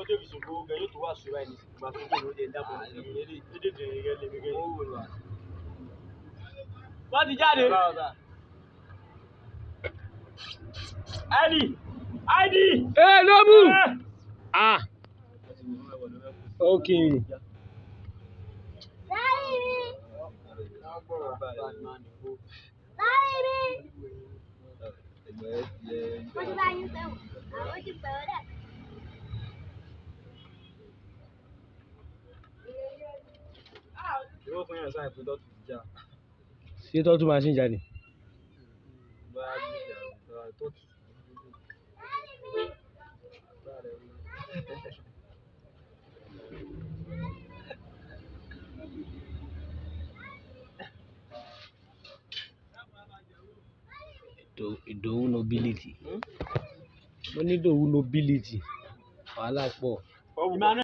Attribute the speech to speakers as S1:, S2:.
S1: Tó fi ṣògo gan yóò tó wà sùúrù báyìí nísìnyí. Ìgbà tó kò lóde ẹ̀dá bọ̀ ní méjèèjì rẹ̀ lè gẹ́gẹ́. Wọ́n ti jáde. ID! ID!
S2: Ẹ lóbù. Ah, okay.
S3: Wọ́n ti bá yín sẹ́wọ̀n, àwọn ti pẹ̀ ọ́ dẹ̀.
S1: Ìwọ fún yàrá sáà ìpín tọ́tù ti já.
S2: Ṣé tọ́tù máa ṣì ń jáde?
S1: Bá a ní ìjà tọ́tù.
S2: Ìdòwú nobility. Mo ní Ìdòwú nobility. Wàhálà pọ̀.
S1: Emmanuel.